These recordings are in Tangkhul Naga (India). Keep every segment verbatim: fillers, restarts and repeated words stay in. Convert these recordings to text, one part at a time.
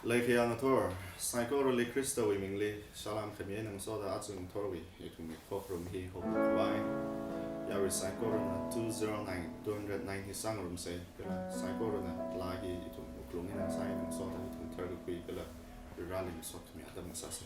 Leikhiya ngathor, saikorali Khristawui mingli, salam khami eina ngasoda aja ngathorwui ithumwui khokharum hi hokhavai. Yarui saikorana two zero nine, two hundred nine hi sāngarumsa, kala saikorana laa hi ithum wuklung eina sāi eina ngasoda ithum tharkakhui kala Vareli masot khami atam ngasāsa.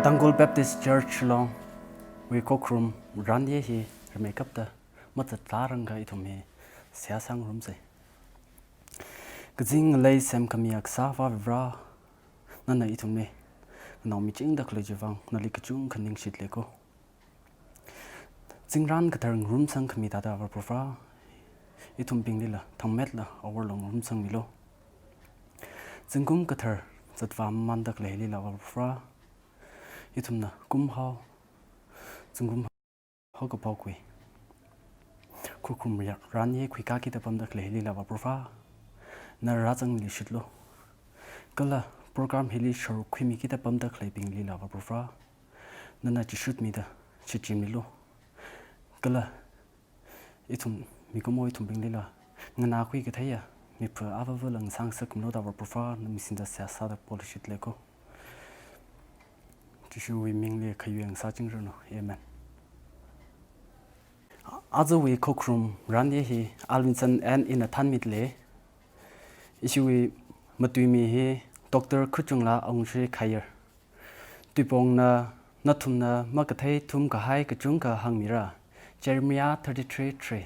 Tangkhul Baptist Church Shillong wui khokharum ranye hi rimeikapta mazatrarangkha ithum hi seihā sāngarumsa. Kazing ngalei semkhami akha sāvā Vare, nana ithumli nganao michingda khalei chiwui vang nali kachungkha ningshit leiko. Zingrān kathar ngarumsang khami thāda Vare, ithumbinglila thangmetla aworlo ngarumsangmilu. Zingkum kathar zatvā mamānda khaleilila Vare, ithumna kumhao, zingkum haokaphok wui khokharum ranye khuikakida pamda khaleilila Vare, na rāzangluishitlu. Kala program hili sharuk khuimikida pamda khaleibinglila Vare, nana chishutmida shichinmilu. Kala ithum mikumo ithumbinglila nganākhui katheiya mipha avāvāla ngasāngasakmilu da Vare, na misinda seihā sāda poluishit leiko. Jishuwui mingli khayui ngasāchingranu. Amen. Ajawui khokharum ranye hi Alvinson N ina thānmida lei. Ishiwui Matuimi hi Doctor Khuchungla Aungshri Khayar. Tuipongna nathumna makathei thumkahai kachungkha hāngmira. Jeremiah thirty-three three.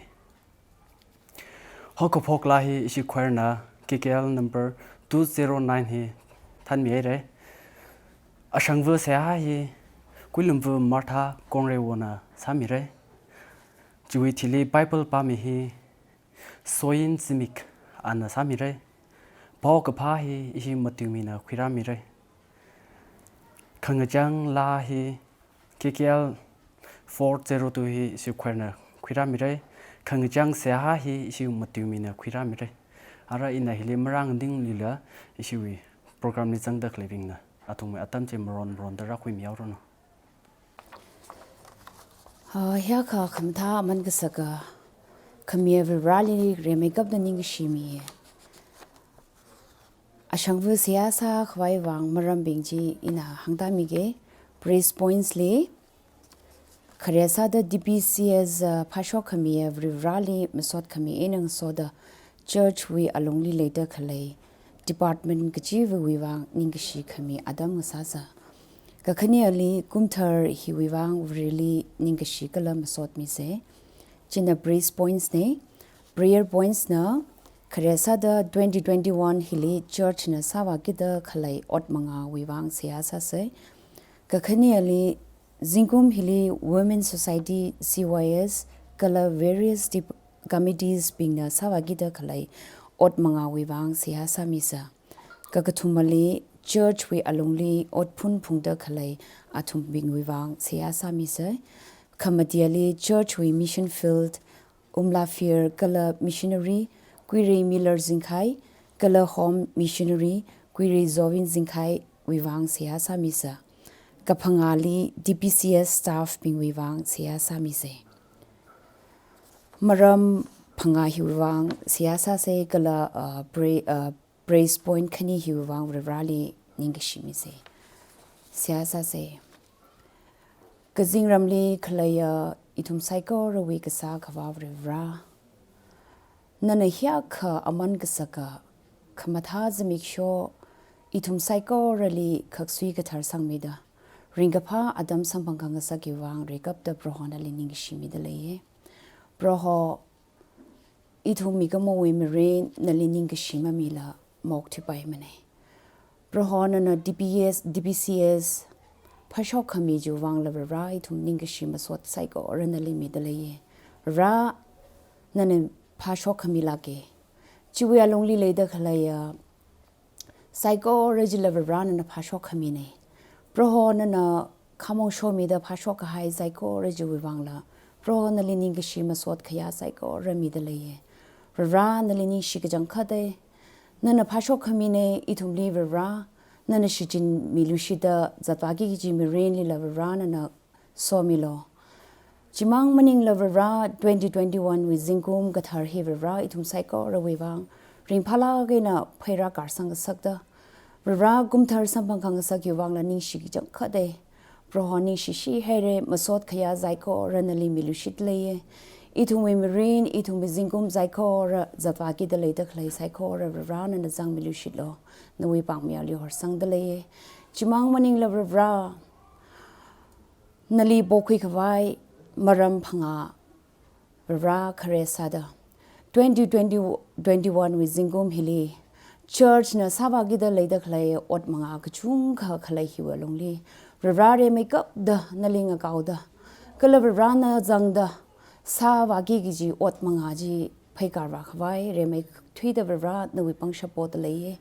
Haokaphok laa hi ishi choir na K K L number two zero nine hi thanmihaira. Ashangva seihā hi Kuilumva Martha Kongreiwona sāmira. Chiwui thili Bible pāmi hi Soyin Zimik ana sāmira. Paokaphā hi ishi Matuimina khuirāmira. Khangachang laa hi K K L four zero two hi ishi choir na khuirāmira. Khangachang seihā hi ishi Matuimina khuirāmira. Ara ina hili marānganinglila ishiwui program li zangda khaleibingna athumwui atam chi maron maronda rākhuimihaoranu. Ah, hiyākha khamathā aman kasaka khamiya Vareli rimeikapta ningkashi miya. Ashangva seihā sākhavai vang marambing chi ina hāngtāmiga. Praise points li, khare sāda D B C S, ah, phāshok khamiya Vareli masot khami eina ngasoda church wui alungli leida khalei department kachiva̱wui vang ningkashi khami atam ngasāsa. Kakhaneli kumthar hiwui vang Vareli ningkashi kala masot misa. China praise points na. Prayer points na, khare sāda twenty twenty-one hili church na sāvākida khalei ot mangāwui vang seihā sāsa. Kakhaneli zingkum hili Women Society, C Y S, kala various dep-, committees bingna sāvākida khalei ot mangāwui vang seihā sāmisa. Kakathumali church wui alungli ot phunphungda khalei athumbingwui vang seihā sāmisa. Khamateli church wui mission field, Umlafir kala missionary Kuirei Miller Zingkhai, kala home missionary Kuirei Zovin Zingkhaiwui vang seihā sāmisa. Kaphangāli D B C S staff bingwui vang seihā sāmisa. Maram phangā hiwui vang seihā sāsa kala, uh, pray, uh, praise point khani hiwui vang Vareli ningkashi misa. Seihā sāsa. Kazingramli khaleiya ithum saikorawui kasā Akhava Vare Vare. Nana hiyākha aman kasaka khamathā zimiksho ithum saikorali khaksui kathar sangmida, ringkaphā atam samphang khangasakwui vang reikapta Proho nali ningkashi mida leiya. Proho, ithum mikumowui mirin nali ningkashi mamila maokthuipaimana. Proho nana D B S, D B C S phāshok khami chiwui vangla Vare ithum ningkashi masot saikora nali mida leiya. Vare nana phāshok khamilāka. Chiwui alungli leida khaleiya saikora chila Vare nana phāshok khamina. Proho nana khamong shomida phāshok kahai saikora chiwui vangla Proho nali ningkashi masot khayā saikora mida leiya. Vare nali ningshi kachangkhata. Nana phāshok khamina ithumli Vare, nana shichinmiluishita zatvāki kaji mirinlila Vare nana somilu. Chimang maningla Vare twenty twenty-one wui zingkum kathar hi Vare ithum saikorawui vang ringphālāk eina pheira karsang ngasakta, Vare kumthar samphang khangasakwui vangla ningshi kachangkhata. Proho ningshishi haira, masot khayā saikora nali miluishit leiya. Ithumwui mirin, ithumwui zingkum saikora zatvākida leida khalei saikora Vare nana zangmiluishitlu. Nawui pāngmiaoli horsangda leiya. Chimang maningla Vare nali pokhui khavai maram phangā Vare khare sāda twenty twenty, twenty-one wui zingkum hili church na sāvākida leida khalei ot mangā kachungkha khalei hiwui alungli Vare rimeikapta nali ngakaoda, kala Vare na zangda sāvāki kaji ot mangā chi pheikārvā khavai rimeithuida Vare nawui pangshap poda leiya.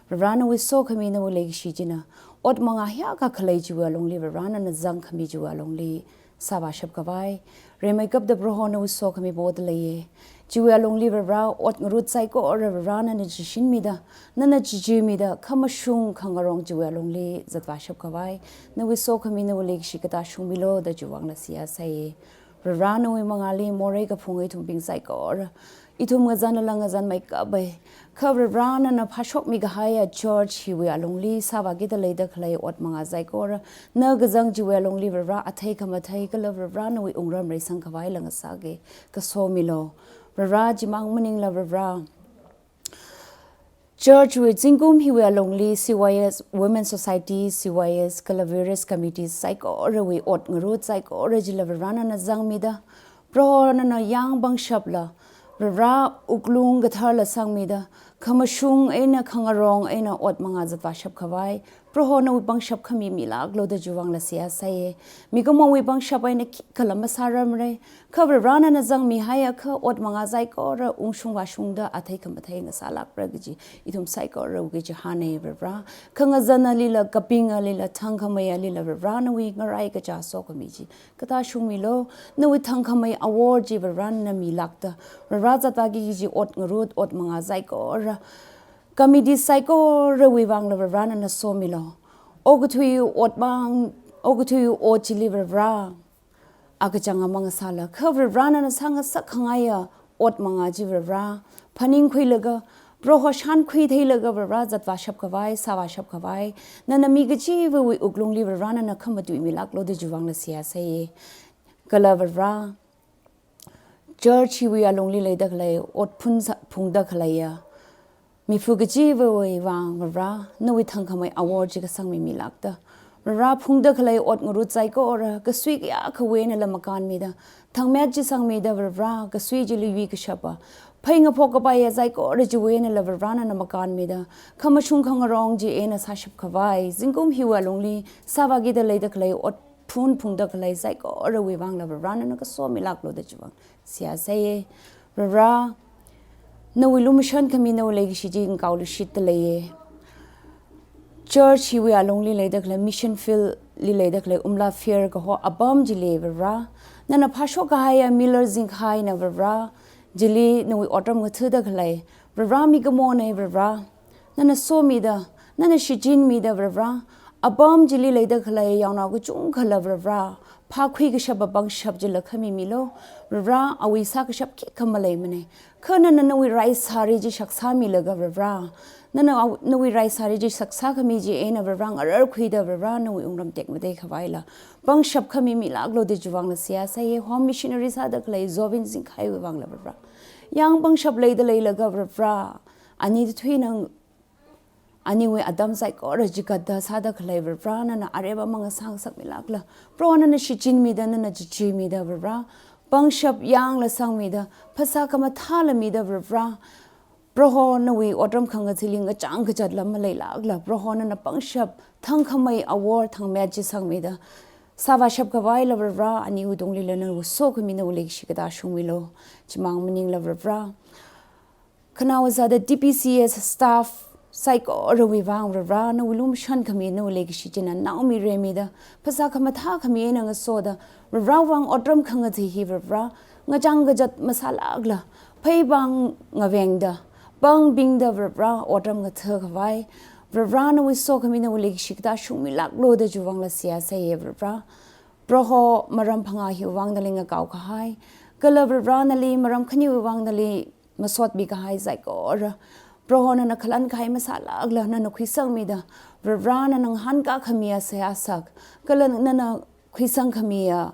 Vare nawui sokhami nawui leikashi china ot mangā hiyākha khalei chiwui alungli Vare nana zangkhami chiwui alungli sāvāshap khavai rimeikapta Proho nawui sokhami poda leiya. Chiwui alungli Vare ot ngarut saikora Vare nana chishinmida, nana chichimida, khamashung khangarong chiwui alungli zatvāshap khavai nawui sokhami nawui leikashi katā shungmilu da chiwui vangla seihā sāya. Vare nawui mangāli morei kaphung ithumbing saikora ithum ngazanla ngazanmeikapa. Kha Vare nana phāshokmi kahaiya church hiwui alungli sāvākida leida khalei ot mangā saikora, na kazang chiwui alungli Vare athei khamathei kala Vare nawui wungram reisang khavaila ngasaka, kasomilu. Vare chimang maningla Vare Church wui zingkum hiwui alungli C Y S, Women Society, C Y S, kala various committees saikorawui ot ngarut saikora chila Varivara nana zangmida, Proho nana yāng pangshapla, Varivara wuklung katharla sangmida, khamashung eina khangarong eina ot manga zatvāshap khavai, Proho nawui pangshap khami milāklo da chiwui vangla seihā sāya. Mikumowui pangshap eina khikhala masārarmara. Kha Varivara nana zangmihaiakha ot manga saikora ungshung vāshungda athei khamathei ngasālākra kaji ithum saikorawui kachihāna Varivara. Khangazanalila, kapingalila, thangkhameialila Varivara nawui ngarai kachā sokhami chi katāshungmilo. Nawui thangkhamei awor chi Varivara nana milākta, Varivara zatvāki kaji ot ngarut, ot manga saikora, committee saikorawui vangla Varivara nana somilo. Okathui ot mang, okathui ot chili Varivara akachanga mangasāla, kha Varivara nana sāngasak khangaiya ot manga chi Varivara phaningkhuilaga, Proho shānkhui theilaga Varivara zatvāshap khavai, sāvāshap khavai, nana mi kachiva̱wui wuklungli Varivara nana khamatui milāklo da chiwui vangla seihā sāya. Kala Varivara, church hiwui alungli leida khalei, ot phun sa-, phungda khaleiya miphu kachiva̱wui vang Varivara nawui thangkhamei awor chi kasangmi milākta, Varivara phungda khalei ot ngarut saikora kasui kayākhawui einala makānmida, thangmet chi sangmida Varivara kasui chili yuikashapa phei ngaphok kapaiya saikora chiwui einala Varivara nana makānmida, khamashung khangarong chi eina sāshap khavai, zingkum hiwui alungli sāvākida leida khalei ot phun phungda khalei saikorawui vangla Varivara nana kaso milāklo da chiwui vang seihā sāya. Varivara, nawui lumashan khami nawui leikashi chi ngakaolushitta leiya. Church hiwui alungli leida khalei, mission field li leida khalei Umla Fair kaho apam chili Varivara, nana phāshok kahaiya Miller Zingkhaina Varivara, chili nawui otram ngathada khalei Varivara mikumona Varivara, nana somida, nana shichinmida Varivara, apam chili leida khalei yaonao kachungkhala Varivara phākhui kashapa pangshap chila khami milo. Varivara, awui sākashap khikha maleimana. Kha nana nawui raisāri chi shaksāmilaga Varivara, nana aw-, nawui raisāri chi shaksā khami chi eina Varivara ngararkhuida Varivara nawui wungram tekmatei khavaila pangshap khami milāklo da chiwui vangla seihā sāya. Home missionary sāda khalei Zovin Zingkhaiwui vangla Varivara, yāng pangshap leida leilaga Varivara, ani thuinang aniwui atam saikora chigatda sāda khalei Varivara, nana aremma mangasāngasak milākla, Proho nana shichinmida, nana chichimida Varivara, pangshap yāngla sangmida, phasā khamathāla mida Varivara, Proho nawui otram khangathili ngachang kachatla maleilākla, Proho nana pangshap thangkhamei awor thangmet chi sangmida, sāvāshap khavaila Varivara, aniwui tunglila nawui sokhami nawui leikashi katāshungmilo. Chimang maningla Varivara, khanaowa sāda T P C S staff saikorawui vang Varivara, nawui lumashan khami nawui leikashi china naomi remida, phasā khamathā khami eina ngasoda, Varivara vang otram khangathi hi Varivara ngachang kachat masālākla, phei pāng ngavengda, pāng pingda Varivara otram ngatha khavai, Varivara nawui sokhami nawui leikashi katāshungmilāklo da chiwui vangla seihā sāya Varivara. Proho, maram phangā hiwui vang nali ngakao kahai, kala Varivara nali maram khaniwui vang nali masotmi kahai saikora, Proho nana khalan kahai masālākla nana khuisangmida, Varivara nana ngahānkā khamiya seihā sāsak, kala nana khuisang khamiya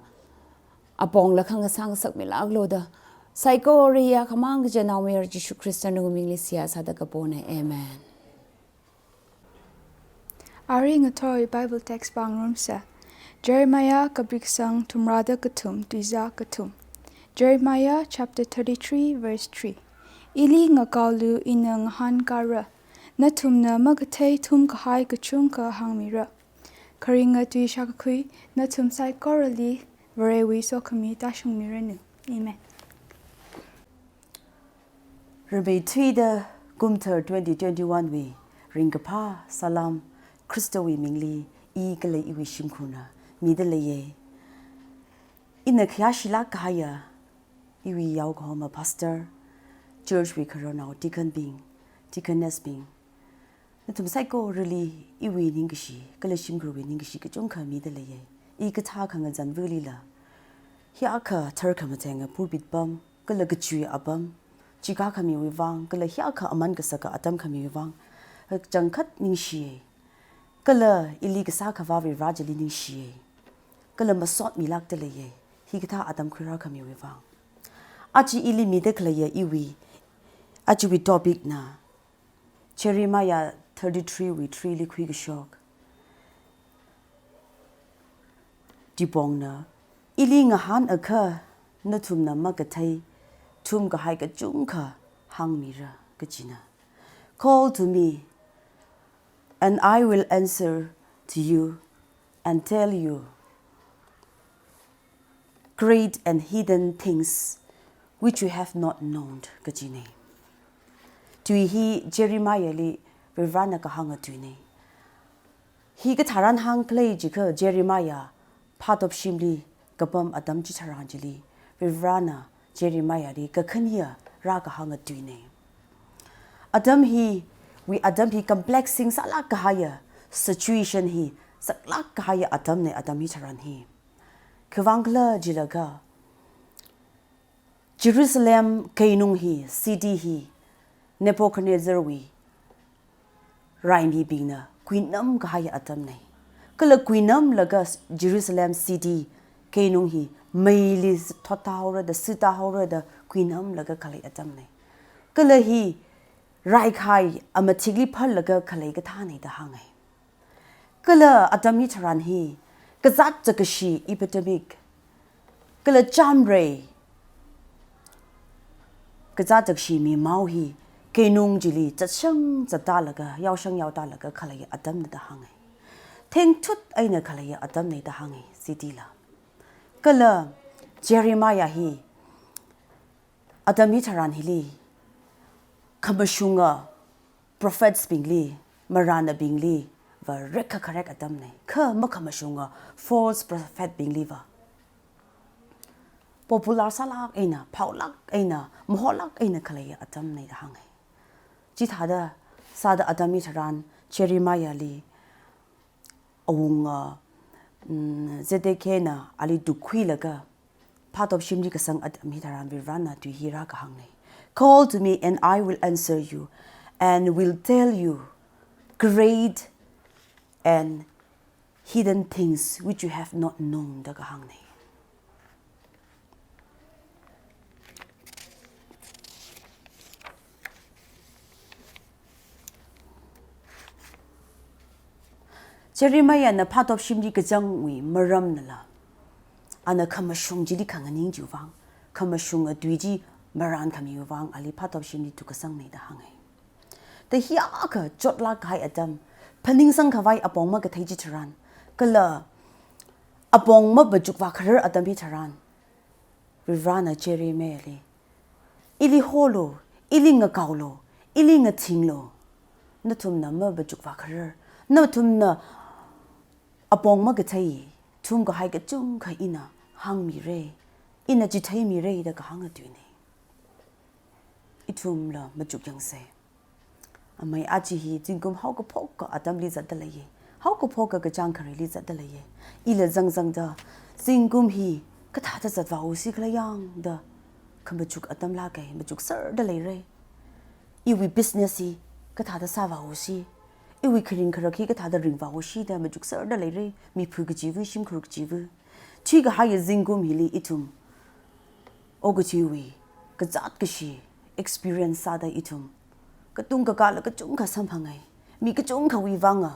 apongla khangasāngasak milāklo da, saikora yākhamang kaje naomayara Jishu Khrista nawui mingli seihā sāda kapona. Amen. Ari ngathor Bible text pāngarumsa. Jeremiah kapiksang thumrada kathum, tuizā kathum. Jeremiah chapter thirty-three, verse three. Ili ngakaolu, ina ngahānkāra. Nathumna makathei thumkahai kachungkha hāngmira. Kharinga tui shākakhui nathum saikorali Varewui sokhami tāshungmiranu. Amen. Rimeithuida kumthar twenty twenty-one wui ringkaphā salam Khristawui mingli i kala iwui shimkhurna mida leiya. Ina khayāshilāk kahaiya iwui yaokahoma pastor, church wui khararnao deacon bing, deaconess bing, nathum saikorali iwui ningkashi kala shimkhurwui ningkashi kachungkha mida leiya. I kathā khangazan vulila, hiyākha tharkhamatheng pulpit pam, kala kachui apam, chikā khamiwui vang, kala hiyākha aman kasaka atam khamiwui vang, changkhat ningshiya. Kala ili kasā khavā Varivara chili ningshiya. Kala masotmilākda leiya, hikathā atam khuirā khamiwui vang. Aja ili mida khaleiya iwui, ajawui topic na, Jeremiah thirty-three wui three li khuikashok. Dipongna, ili ngahānakha nathumna makathei, thumkahai kachungkha hāngmira kajina. Call to me, and I will answer to you and tell you great and hidden things which you have not known kajina. Tui hi Jeremiah li Varivarana kahānga tuina. Hi katharan hāngkhala jiakha Jeremiah phatop shimli kapam atam chitharan chili Varivarana Jeremiah li kakhane rākahānga tuina. Atam hi, wui atam hi complexing sālāk kahaiya, situation hi saklāk kahaiya atamna, atam hitharan hi. Khiwuivang khala jilaga, Jerusalem keinung hi, city hi, Nebuchadnezzar wui raimibingna kuinam kahai atamna. Kala kuinamlaga Jerusalem city keinung hi meili thothaora da, sitahaora da kuinamlaga khalei atamna. Kala hi raikahai amathikli phallaga khalei kathāna da hānga. Kala atam hitharan hi kazāt zākashi epidemic, kala chāmrei, kazāt zākashi mimao hi keinung chili zatshang zattālaga, yaoshang yaotālaga khalei atamna da hānga. Thengthut eina khalei atamna da hānga city la. Kala Jeremiah hi atam hitharan hili khamashunga prophets bingli, marānabingli va rekkakharek atamna. Kha makhamashunga false prophet bingli va popular sālāk eina, phaolāk eina, maholāk eina khalei atamna da hānga. Chithāda sāda atam hitharan Jeremiah li awunga, mm, Zedekiahna ali tukkhuilaga phatop shimli kasang atam hitharan Varivarana tui hi rākahāngna. Call to me and I will answer you and will tell you great and hidden things which you have not known da kahāngna. Jeremiahna phatop shimli kazangwui maramnala, ana khamashung chili khanganing chiwui vang, khamashunga tui chi marānkhamiwui vang ali phatop shimli tukkasangna da hānga. Da hiyākha chotlāk kahai atam, phaningsang khavai apong makathei chitharan, kala apong mapachukvākharar atam hitharan, Varivarana Jeremiah li, ili holu, ili ngakaolu, ili ngathinglu, nathumna mapachukvākharar, nathumna apong makathei, thumkahai kachungkha ina hāngmira, ina chitheimira da kahānga tuina. Ithumla machukyangsa. Amei aja hi zingkum haokaphoka atamli zatda leiya. Haokaphoka kachāng khareli zatda leiya. Ila zangzangda zingkum hi kathāda zatvāusi khala yangda khamachuk atam lāka, machukserda leira. Iwui business hi kathāda sāvāusi, iwui kharing kharak hi kathāda ringvāusi da machukserda leira. Miphu kachiva, shimkhur kachiva. Thuikahaiya zingkum hili ithum okathuiwui kazāt kashi experience sāda ithum katung kakāla kachungkha samphanga. Mi kachungkhawui vanga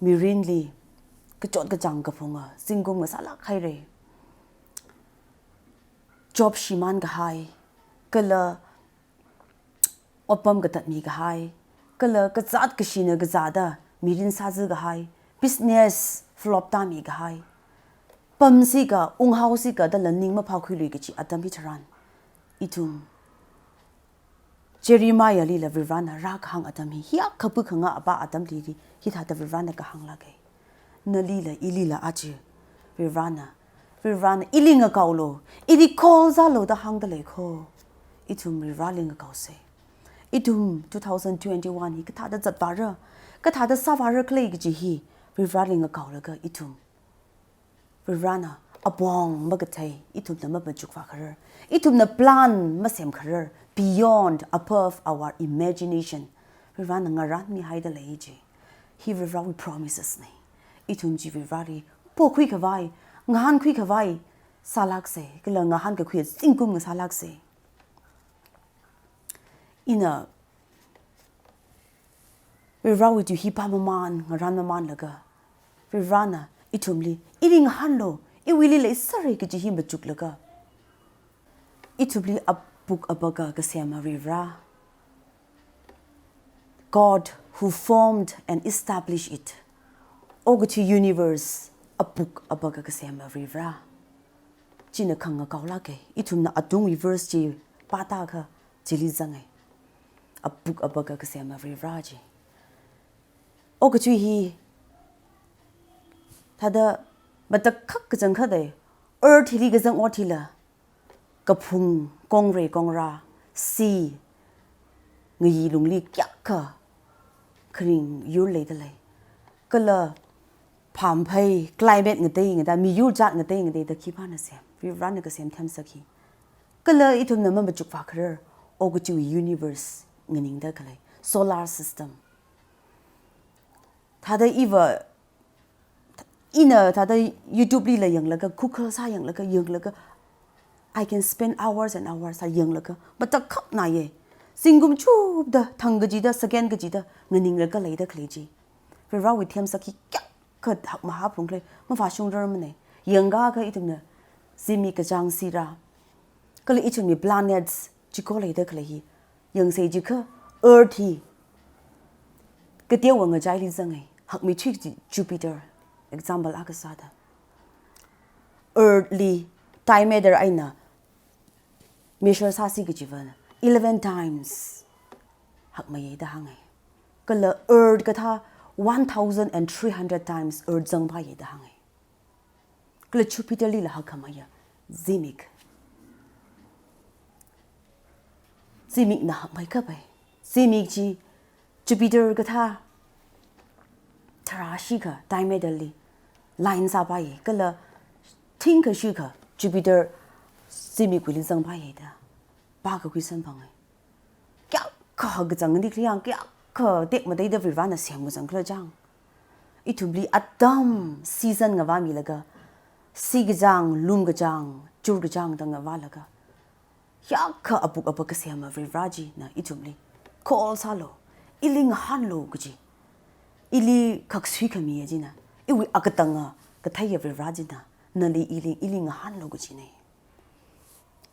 mirinli kachot kachāng kaphunga zingkum ngasālāk haira. Job shimān kahai, kala otpam katatmi kahai, kala kazāt kashina kazāda mirin sāzā kahai, business flop tāmi kahai, pamsi ka, unghao si ka dala ning maphākhuilui kachi atam hitharan, ithum Jeremiah lila Varivarana rākahāng atam hi, hiyākha pākhanga apa atamli hithāda Varivarana kahāng lāka. Nalila, ilila aja Varivarana, Varivarana ili ngakaolu, ili call zālu da hāngda lei kho. Ithum Varivarali ngakaosa. Ithum two thousand twenty-one hi kathāda zatvāra, kathāda sāvāra khala kaji hi Varivarali ngakaolaga ithum Varivarana apong makathei, ithumna mapachukvākharar, ithumna plan masemkharar, beyond, above our imagination, Varivarana ngarānmihaida lei ji. Hi Varivarawui promises na. Ithum chi Varivarali pokhui khavai, ngahānkhui khavai sālāksa, kala ngahānkakhui zingkum ngasālāksa. Ina Varivarawui tui hi pāmaman, ngaranmamanlaga, Varivarana ithumli, ili ngahānlu, iwuili leisāra kaji hi machuklaga, ithumli apuk apaka kasema Varivara. God who formed and established it. Okathui universe apuk apaka kasema Varivara. China khangakaolāka, ithumna atungwui verse chi pātākha chili zanga. Apuk apaka kasema Varivara chi. Okathui hi thāda matakhak kachangkhatta, earth hili kazang ot hila, kaphung, kongrei kongrā, sea, ngayi lungli kayākha kharing yur leidalei. Kala phamphei, climate ngateingatei, miyur jat ngateingateida khipāna sem? Varivarana kasem themsak hi. Kala ithumna mamachukvā kharar, okathui universe nganingda khalei, solar system. Thāda iva, ina thāda YouTube lila yanglaga, Google sā yanglaga, yanglaga, I can spend hours and hours sā yanglaga, matakhaknaya. Zingkum chupda, thang kachida, second kachida nganinglaga leida khalei chi. Varivarawui themsak hi kayākha hakmahā phungkhalei, mavāshungrarmana. Yangakha ithumna zimik kachāng sira, kala ithumwui planets chiko leida khalei hi yangsa jiakha, earth hi kateowa ngachaili zanga, hakmeithui chi Jupiter, example akha sāda. Earth li diameter eina measure sāsi kajiva eleven times hakmeiya da hānga. Kala earth kathā one thousand and three hundred times earth zangphāya da hānga. Kala Jupiter lila hakhameiya zimik. Zimikna hakmei kapai. Zimik chi Jupiter kathā tharāshikha diameter li line sāpaiya. Kala thingkashikha Jupiter zimikwuili zangpaiya da. Pākakhui samphanga. Kayākha kachang nikhala chang, kayākha tekmateida Varivarana semkachang khala chang. Ithumli atam season ngavāmilaga, sikachang, lumkachang, churkachang da ngavālaga, kayākha apuk apaka kasema Varivara china ithumli call sālu, ili ngahānlu kaji. Ili khaksui khamiya china, iwui akatanga katheiya Varivara china, nali ili, ili ngahānlu kajina.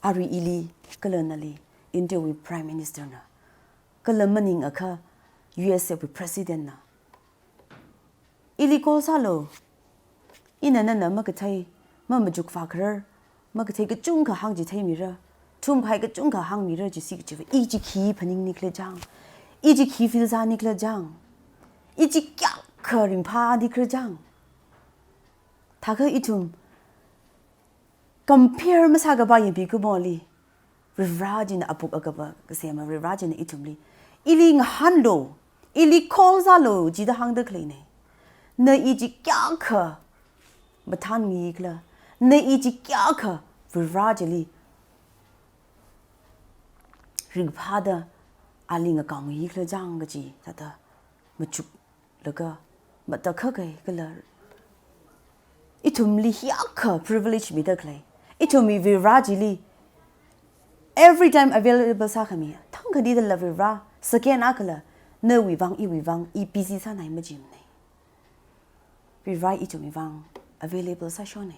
Arui ili, kala nali, India wui Prime Minister na, kala maningakha U S A wui President na, ili call sālu. Ina nana makathei, mamachukvā kharar, makathei kachungkha hāngchitheimira, thumkahai kachungkha hāngmira jisi kajiva, i chi khi phaning nikhala chang, i chi khi feel sā nikhala chang, i chi kayākha ringphā nikhala chang. Thākha ithum compare masākapaiya mikumoli, Varivara china apuk apaka kasema Varivara china ithumli, ili ngahānlu, ili call sālu jida hāngda khaleina. Na i chi kayākha mathānmi khala, na i chi kayākha Varivara chili ringphāda ali ngakaongi khala chang kaji thāda machuk laga matakhak kahai kala ithumli hiyākha privilege mida khalei. Ithumwui Varivara chili every time available sākhami. Thangkha nidala Varivara, second akhala, nawui vang, iwui vang, i busy sānai majimana. Varivara ithumwui vang available sāshona.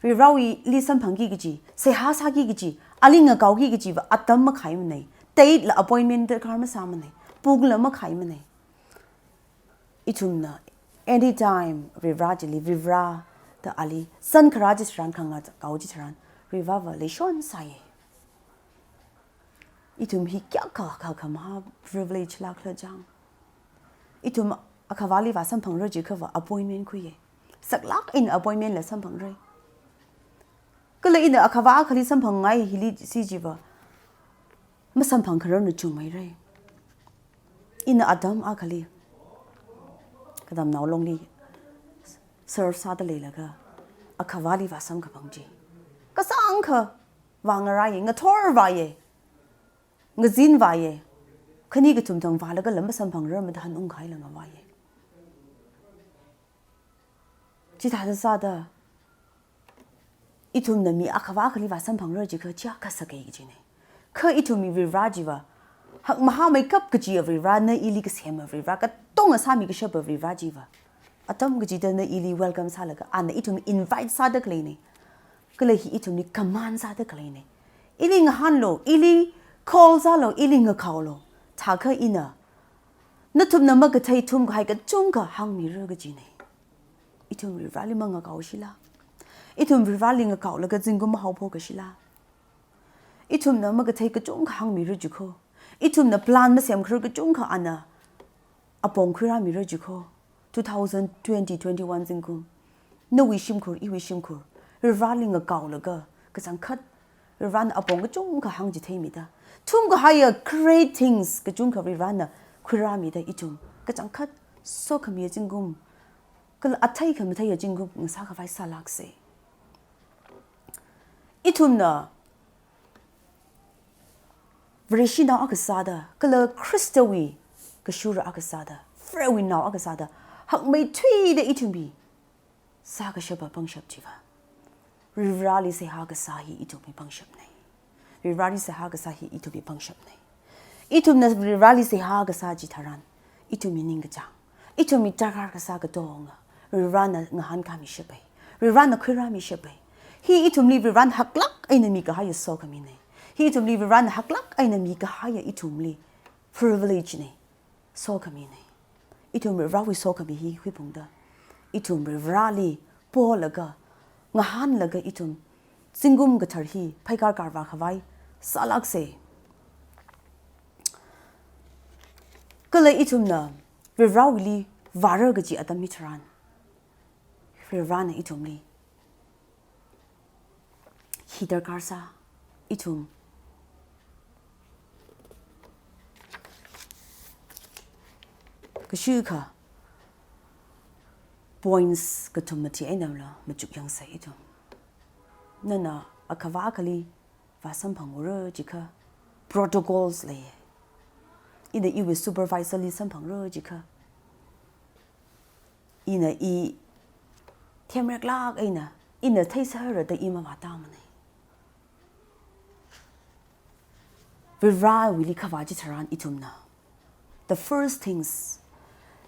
Varivarawuili samphangki kaji, seihā sāki kaji, ali ngakaoki kajiva atam makhaimana. Date la appointment darkar masāmana. Pungla makhaimana. Ithumna anytime Varivara chili, Varivara da ali san kharā chitharan, khangakao chitharan, Varivarava leishon sāya. Ithum hi kayākha kha khamahā privilege lākhala chang. Ithum akhavāli vāsamphangra jiakhava appointment khuiya. Saklāk eina appointment la samphangra. Kala ina akhavā akhali samphangngai hili si jiva masamphang khararna chungmeira. Ina atam akhali Katamnao Longli serve sāda leilaga akhavāli vāsamkaphang chi kasāngkha vāngaraiya, ngathorvāya, ngazinvāya, khani kathum thang vālaga lam masamphangrarmada hanungkhailāk ngavāya. Chithāda sāda, ithumna mi akhavā akhali vāsamphangra jiakha chiakha sakai kajina. Kha ithumwui Varivara chiva Hakmahāmeikap kajiya Varivarā, na ili kasema Varivarā, katonga sāmi kashapa Varivarā chiva atam kachida na ili welcome sālaga, ana ithum invite sāda khaleina. Kala hi ithumli command sāda khaleina. Ili ngahānlu, ili call sālu, ili ngakaolu. Thākha ina nathumna makathei thumkahai kachungkha hāngmira kajina. Ithum Varivarāli mangakaoshila? Ithum Varivarāli ngakaolaga zingkum mahaophokashila? Ithumna makathei kachungkha hāngmira jikho. Ithumna plan masemkharar kachungkha ana apong khuirāmira jikho. Two thousand twenty, twenty-one zingkum, nawui shimkhur, iwui shimkhur, Varivarāli ngakaolaga, kachangkhat Varivarāna apong kachungkha hāngchitheimida, thumkahaiya great things kachungkha Varivarāna khuirāmida, ithum kachangkhat sokhamiya zingkum, kala athei khamatheiya zingkum ngasākhavai sālāksa. Ithumna Vareshinao akha sāda, kala Khristawui kashura akha sāda, Varewui nao akha sāda, hakmeithuida ithumwui sākashapa pangshap chiva Varivarāli seihā kasā hi ithumwui pangshapna. Varivarāli seihā kasā hi ithumwui pangshapna. Ithumna Varivarāli seihā kasā chitharan, ithumwui ningkachāng, ithumwui darkar kasā katonga Varivarāna ngahānkāmishapai, Varivarāna khuirāmishapai. Hi ithumli Varivarāna haklāk eina mikahaiya sokhamina. Hi ithumli Varivarāna haklāk eina mikahaiya ithumli privilege na, sokhamina. Ithum Varivarāwui sokhami hi khuiphungda, ithum Varivarāli polaga, ngahānlaga ithum zingkum kathar hi pheikar karvākhavai sālāksa. Kala ithumna Varivarāwuili vāra kaji atam hitharan, Varivarāna ithumli hi darkar sā, ithum kashikha points kathum mathi einala machuk yangsa ithum. Nana akhava akhali vāsamphangura jikha, protocols lei. Ina iwui supervisor li samphangra jikha, ina i themreklāk eina, ina theisāra da i mavātāmana. Varivarāwuili khavā chitharan ithumna, the first things,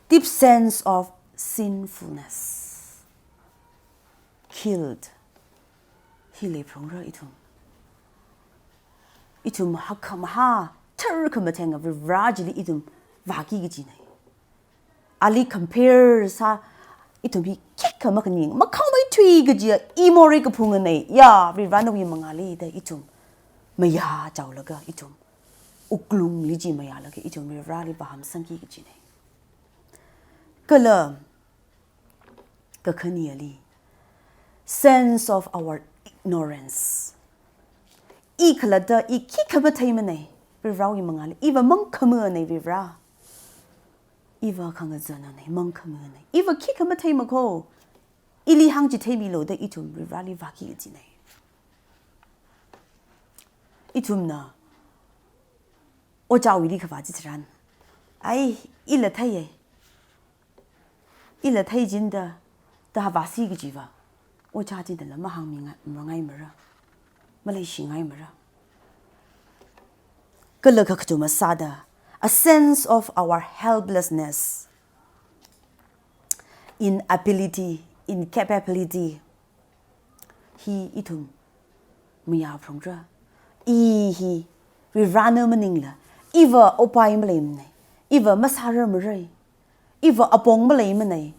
deep sense of sinfulness, guilt hi leiphungra ithum. Ithum hakmahā, tharkhamathenga Varivarā chili ithum vāki kajina. Ali compare sā, ithum hi khikha makhaning, makhaomeithui kajiya i morei kaphungana. Ya, Varivarā nawui mangāli da ithum mayāchaolaga, ithum wuklungli chi mayālaga ithum Varivarāli vāhamsangki kajina. Kala kakhaneli, sense of our ignorance. I khalatta, i khikha matheimana Varivarāwui mangāli. Iva mangkhamana Varivarā. Iva khangazanna, mangkhamana. Iva khikha matheimakho. Ili hāngchitheimilu da ithum Varivarāli vāki kajina. Ithumna ojāwuili khavā chitharan, ai, ila theiya, ila theichinda, da vāsi kajiva, ojā chinala mahāngmingai, mangaimara, maleishingaimara. Kala kakathuma sāda, a sense of our helplessness, inability, incapability, hi ithum mayāphungra. I hi Varivarāna maningla, iva upai maleimana, iva masārarmara, iva apong maleimana,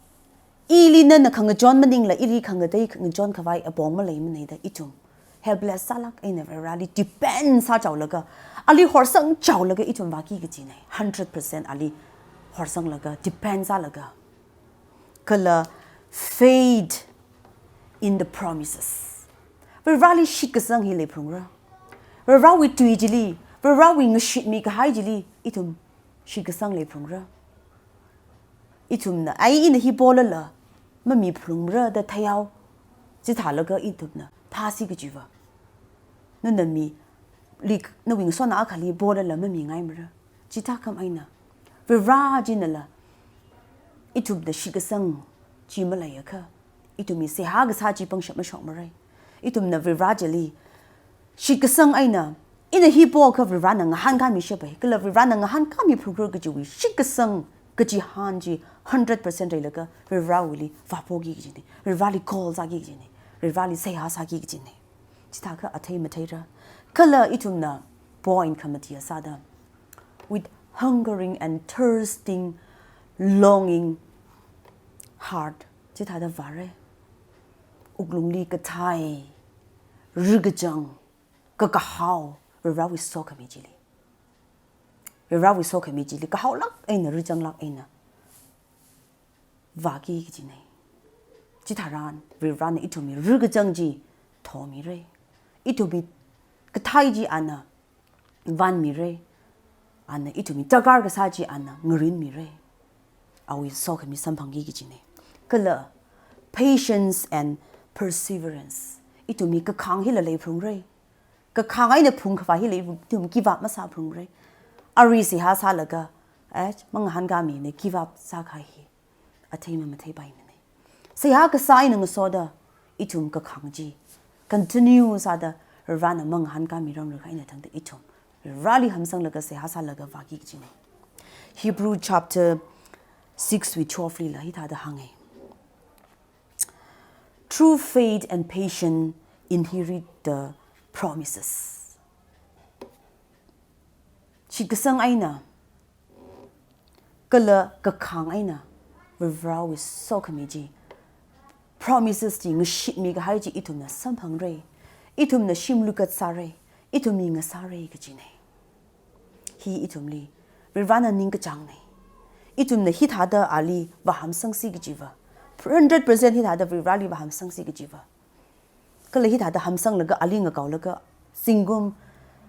ili nana khangachon maningla, ili khangatei khangachonkhavai apong maleimana da ithum helpless sālāk eina Varivarāli depend sāchaolaga, ali horsangchaolaga ithum vāki kajina. Hundred percent ali horsanglaga, depend sālaga. Kala faith in the promises. Varivarāli shitkasang hi leiphungra. Varivarāwui tui chili, Varivarāwui ngashitmikahai chili ithum shitkasang leiphungra. Ithumna, ai, ina hi polala mamiphungra da theihao chithālaga ithumna phāsi kajiva, nana mili, nawui ngasotna akhali polala mamingaimara. Chithākhamei eina Varivarā chinala ithumna shitkasang chi maleiakha, ithumwui seihā kasā chi pangshap mashokmara. Ithumna Varivarā chili shitkasang eina Ina hi poakha Varivarana ngahānkāmi shapai, kala Varivarana ngahānkāmi phungkur kajiwui shitkasang kachihān chi hundred percent leilaga Varivarawuili vāpoki kajina, Varivarali call sāki kajina, Varivarali seihā sāki kajina. Chithākha athei matheira. Kala ithumna point khamatiya sāda, with hungering and thirsting, longing heart, chithāda vāra. Wuklungli kathei, rikachang, kakahao, Varivarawui sokhami chili. Varivarawui sokhami chili kahaolāk eina, richanglāk eina vāki kajina. Chitharan Varivarana ithumwui rikachang chi thomira. Ithumwui kathei chi ana vānmira. Ana ithumwui darkar kasā chi ana ngarinmira. Awui sokhami samphangki kajina. Kala patience and perseverance. Ithumwui kakhāng hila leiphalungra. Kakhāng eina phungkhavā hila ithum give up masāphalungra. Arui seihā sālaga, eh, mangahānkāmina give up sākahai hi athei mamatheipaimana. Seihā kasā eina ngasoda ithum kakhāng chi continue sāda Varivarana mangahānkāmiranglakha eina tangda ithum Varivarali hamsanglaga seihā sālaga vāki kajina. Hebrew chapter six wui twelve lila hithāda hānga. Through faith and patience inherit the promises. Shitkasang eina kala kakhāng eina Varivarawui sokhami chi, promises chi, ngashitmi kahai chi ithumna samphangra, ithumna shimluikat sāra, ithumwui ngasāra kajina. Hi ithumli Varivarana ningkachāngna. Ithumna hithāda ali vāhamsangsi kajiva, hundred percent hithāda Varivarali vāhamsangsi kajiva, kala hithāda hamsanglaga ali ngakaolaga zingkum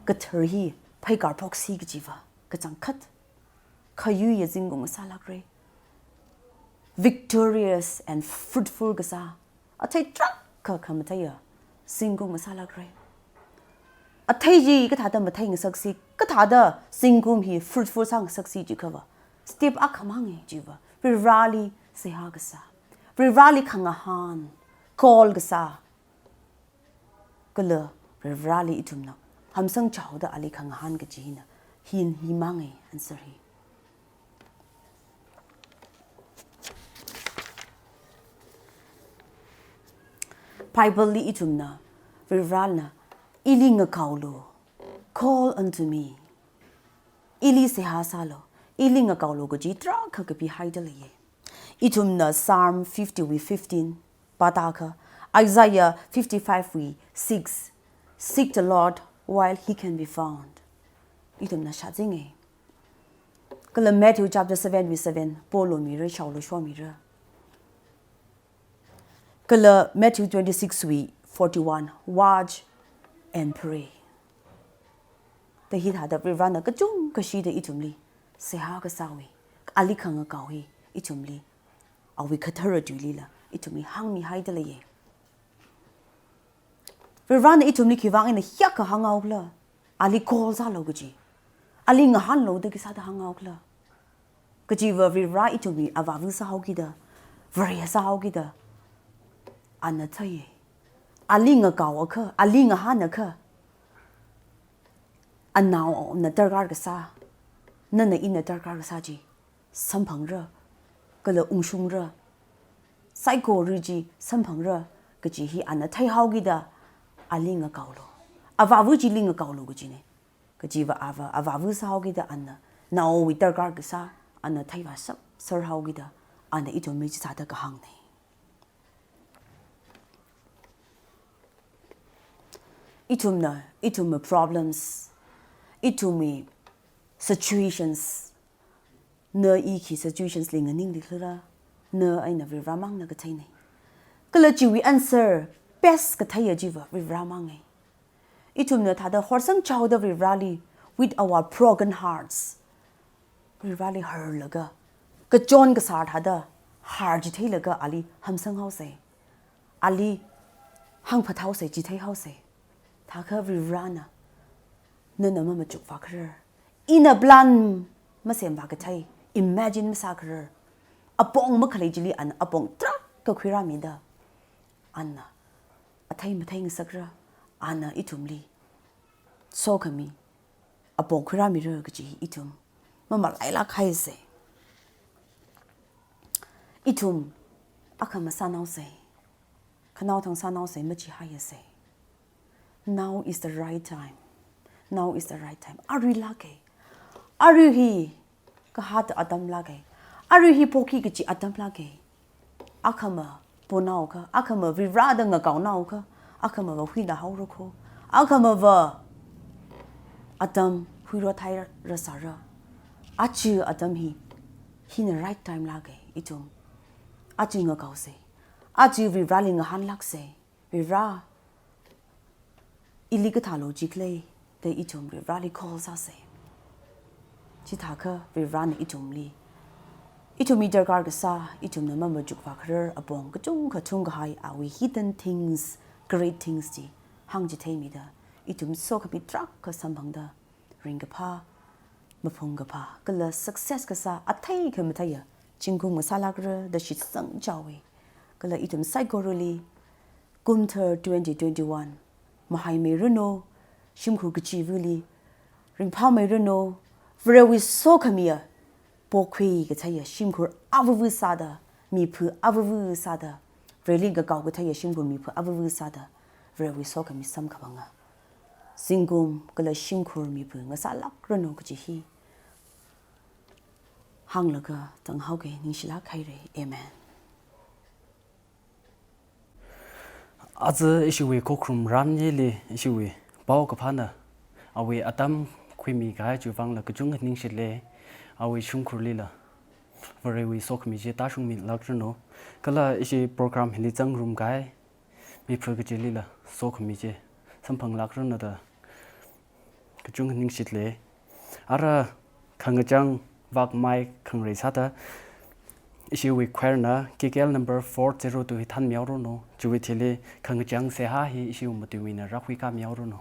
kathar hi pheikārphoksi kajiva, kachangkhat khayuiya zingkum ngasālākra. Victorious and fruitful kasā, athei tarākha khamatheiya zingkum ngasālākra. Athei chi kathāda matheingasaksi, kathāda zingkum hi fruitful sāngasaksi jikhava, step akhamanga chiva Varivarali seihā kasā, Varivarali khangahān, call kasā, kala Varivarali ithumna hamsangchaoda ali khangahān kajina. Hi, himanga answer hi. Bible li ithumna, Varivarana, "Ili ngakaolu, call unto me. Ili seihā sālu, ili ngakaolu," kaji tarākha kapihaida leiya. Ithumna Psalm fifty wui fifteen pātakha, Isaiah fifty-five wui six, "Seek the Lord while he can be found." Ithumna shāzinga. Kala Matthew chapter seven wui seven, "Polu mira, shaolu shomira." Kala Matthew twenty-six wui forty-one, "Watch and pray." Da hithāda Varivarana kachungkha shida ithumli seihā kasāwui, ali khangakao hi ithumli, awui kathara tuilila ithumli hāngmihaida leiya. Varivarana ithumli khiwuivang eina hiyākha hānghaokhala, ali call sālu kaji, ali ngahānlu da khisāda hānghaokhala? Kajiva Varivara ithumwui avāva sāhaokida, Vare sāhaokida, ana theiya. Ali ngakaoakha, ali ngahānakha, anaona darkar kasā, nana ina darkar kasā chi samphangra, kala ungshungra, saikora chi samphangra kaji hi ana theihaokida, ali ngakaolu, avāva chili ngakaolu kajina. Kajiva ava, avāva sāhaokida ana, naowui darkar kasā ana theivāshapserhaokida, ana ithumli chithāda kahāngna. Ithumna, ithumwui problems, ithumwui situations, na i khi situations li nganinglikhala, na eina Varivaramangna katheina. Kala chiwui answer best katheiya chiva Varivaramanga. Ithumna thāda horsangchaoda Varivarali, with our broken hearts, Varivarali harlaga, kachon kasār thāda har chitheilaga ali hamsanghaosa, ali hāngphathaosa, chitheihaosa. Thākha Varivarana, nana mamachukvā kharar, ina plan masemvā kathei, imagine masā kharar, apong makhalei chili ana apong tarākha khuirāmida, ana athei matheingasakra, ana ithumli sokhami apong khuirāmira kaji ithum mamalailāk haisei. Ithum akhama sānaosei. Khanaothang sānaosei, machihaiyasei. Now is the right time. Now is the right time. Aruilākei. Arui hi kahāta atamlākei. Arui hi poki kachi atamlākei. Akhama ponaokha, akhama Varivarāda ngakaonaokha, akhamava huinahaora kho. Akhamava atam huirot hairasāra. Aja atam hi, hina right time lākei ithum. Aja ngakaosei. Aja Varivarāli ngahānlāksei. Varivarā, ili kathālo jikhalei da ithum Varivarāli call sāsei. Chithākha Varivarāna ithumli, ithumwui darkar kasā, ithumna mamachukvā kharar apong kachungkha thungkahai awui hidden things, great things chi hāngchitheimida, ithum sokhami tarākha samphangda, ringkaphā, maphungkaphā, kala success kasā, athei khamatheiya zingkum ngasālākra da shitsangchaowei. Kala ithum saikorali, kumthar twenty twenty-one, mahaimeiranu, shimkhur kachivali ringphāmeiranu, Varewui sokhamiya pokhui katheiya shimkhur avava sāda, miphu avava sāda, Vareli ngakao katheiya shimkhur miphu avava sāda, Varewui sokhami samkaphanga zingkum kala shimkhur miphu ngasālākranu kaji hi hānglaga tanghaokei, ningshilāk haira. Amen. Aja ishiwui khokharum ramnili ishiwui paokaphāna awui atam khuimikahai chiwui vangla kachungkha ningshilei, awui shimkhurlila Varewui sokhami chi tāshungmilākranu. Kala ishi program hili zangrumkahai miphu kachilila sokhami chi samphanglākranu da kachungkha ningshilei. Ara khangachang vakmai khangarei sāda ishiwui choir na K K L number four zero two hi thanmihaoranu. Chiwui thili khangachang seihā hi ishiwui matuiwuina rākhuikāmihaoranu.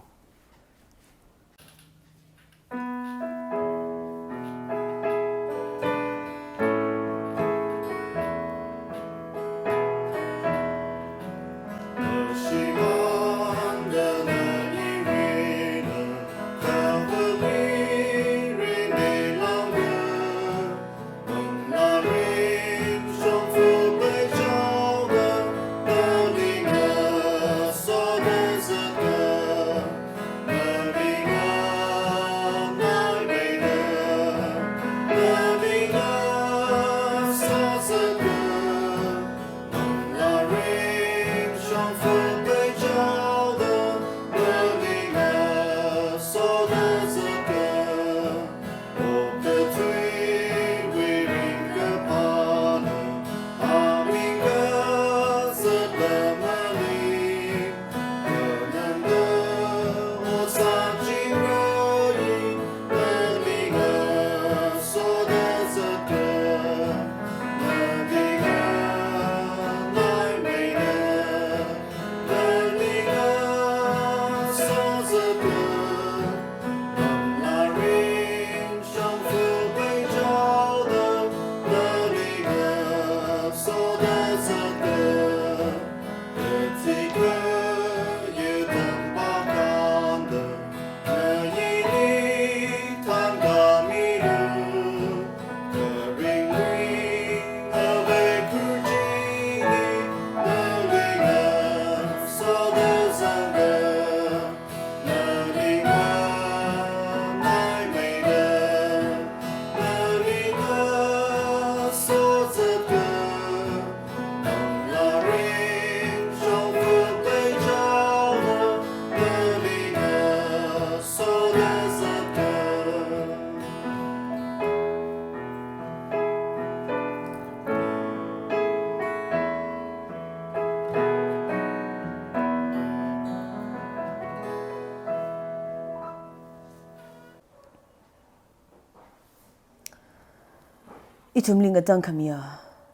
Ithumli ngatangkhamiya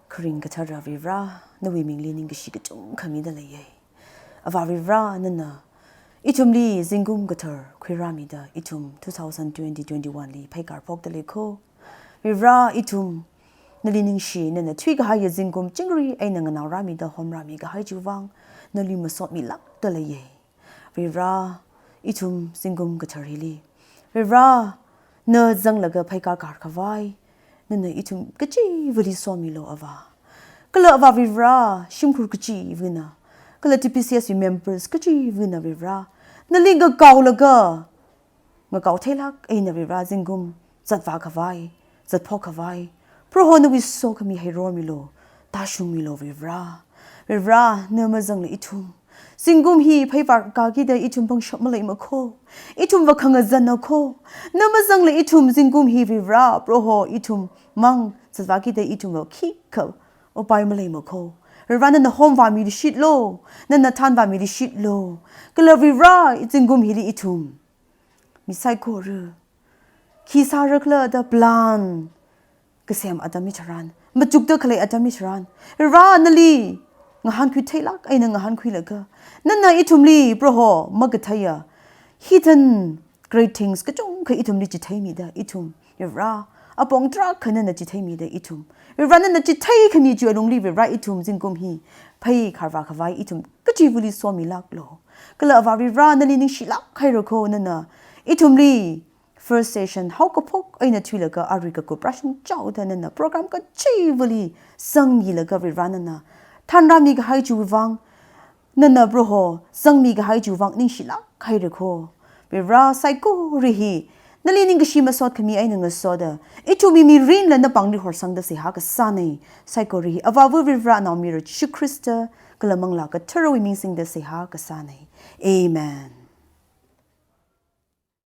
kharing kathara Varivarā, nawui mingli ningkashi kachungkha mida leiya. Avā Varivarā, nana ithumli zingkum kathar khuirāmida ithum two thousand twenty twenty-one li pheikar phokda lei kho. Varivarā, ithum nali ningshi, nana thuikahaiya zingkum chingri eina nganaorāmida homrāmi kahai chiwui vang nali masotmilākda leiya. Varivarā, ithum zingkum kathar hili, Varivara, na zanglaga pheikar kar khavai, nana ithum kachivali somilu Avā. Kala Avā Varivara, shimkhur kachivana, kala T P C S wui members kachivana Varivara, nali ngakaolaga, ngakao theilāk eina Varivara zingkum zatvā khavai, zatphok khavai, Proho nawui sokhami heiromilu, tāshungmilu Varivara. Varivara, na mazangla ithum zingkum hi pheivār kakida ithum pangshap maleimakho, ithumva khangazanna kho. Na mazangla ithum zingkum hi Varivara, Proho, ithum mang zatvākida ithumva khikha upai maleimakho. Varivara, nana homvāmilishitlu, nana thanvāmilishitlu. Kala Varivara, zingkum hili ithum mi saikora khi sārakhala da plan kasem atam hitharan, machukda khalei atam hitharan, Varivara, nali ngahānkhui theilāk eina ngahānkhuilaga, nana ithumli, Proho, makatheiya hidden great things kachungkha ithumli chitheimida ithum, Varivara, apong tarākha nana chitheimida ithum, Varivara, nana chitheikhami chiwui alungli Varivara ithum zingkum hi pheikar vā khavai ithum kachivali somilāklu. Kala Avā Varivara, nali ningshilāk hairakho, nana ithumli first session haokaphok eina thuilaga arui kakup rāshungchaoda nana program kachivali zangmilaga Varivara, nana thanrāmi kahai chiwui vang, nana Proho zangmi kahai chiwui vang ningshilāk hairakho. Varivara, saikora hi nali ningkashi masot khami eina ngasoda, ithumwui mirinla napāngli horsangda seihā kasāna. Saikora hi Avāva Varivara, Naomayara Jishu Khrista kala Manglā Katharawui ming singda seihā kasāna. Amen.